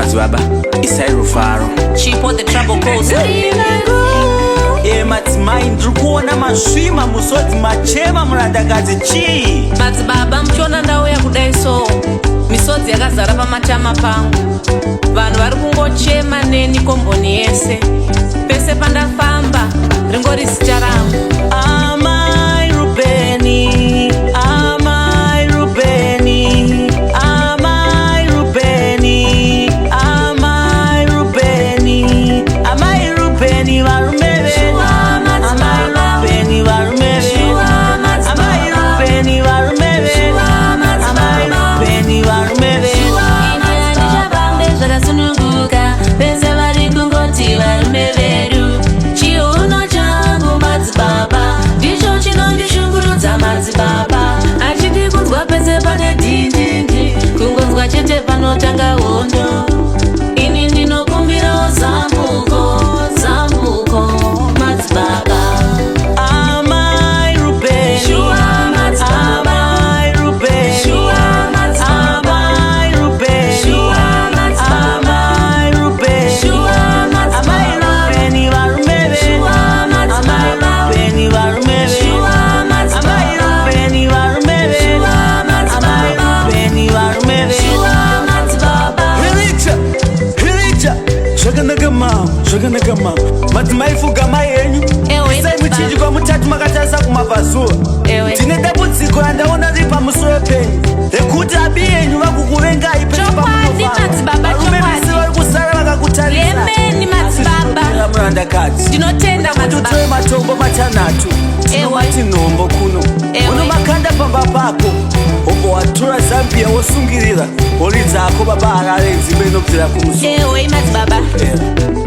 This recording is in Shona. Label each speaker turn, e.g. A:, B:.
A: Madzibaba, isai rufaro.
B: Chipo the trouble calls.
A: E madzimai, ndiri kuona masvima musodzi machema murandakadzi chii?
B: Madzibaba, muchiona ndauya kudai so, misodzi yakazara pamatama pangu. Vanhu vari kungochema neni komboni yese. Pese pandafamba ringori zita rangu.
A: Amai Rubeni, Amai Rubeni, Amai Rubeni, Amai Rubeni, Amai Rubeni, varume vedu. Amai Rubeni, varume vedu. Amai Rubeni, varume vedu. Amai Rubeni, varume vedu.
C: Ini handichavambe zvakasununguka, vese vari kungoti varume vedu. Chiuno changu madzibaba ndicho chinondishungurudza madzibaba. Hachidi kunzwa pese pane dhindindi, kungonzwa chete panotanga hondo. Ini ndinokumbirawo zambuko, zambuko madzibaba.
A: Amai Rubeni,
C: Shuwa madzibaba.
A: Amai Rubeni,
C: Shuwa madzibaba.
A: Amai Rubeni,
C: Shuwa madzibaba.
A: Amai Rubeni,
C: Shuwa
A: Amai
C: madzibaba.
A: Rubeni, varume vedu.
C: Shuwa
A: Amai
C: madzibaba.
A: Rubeni, varume vedu.
C: Shuwa
A: Amai
C: madzibaba.
A: Rubeni, varume vedu.
C: Shuwa
A: Amai
C: madzibaba.
A: Rubeni, varume vedu.
C: Shuwa madzibaba.
A: Hiricha, hiricha, zvakanaka mama, zvakanaka mama. Madzimai, fugamai henyu.
B: Ewe,
A: Isai
B: madzibaba.
A: muchinjikwa mutatu makatarisa kumabvazuva.
B: Ewe.
A: Ndine dambudziko randaona riri pamusoro penyu rekuti abi yenyu vakukuvengai pese
B: Chokwadi,
A: pamunofamba.
B: madzibaba,
A: Varume
B: chokwadi.
A: vese vari kusara vakakutarisa.
B: Yemeni madzibaba.
A: Murandakadzi,
B: Ndinotenda
A: kuti
B: madzibaba.
A: utore matombo matanhatu, tinomati nhombo kuno,
B: Ewe.
A: unomakanda pamba pako, ubva watora zambia wosungirira hori dzako. Baba Harare, nzimbe inobvira kumusoro.
B: Ewe madzibaba.
A: Yeah.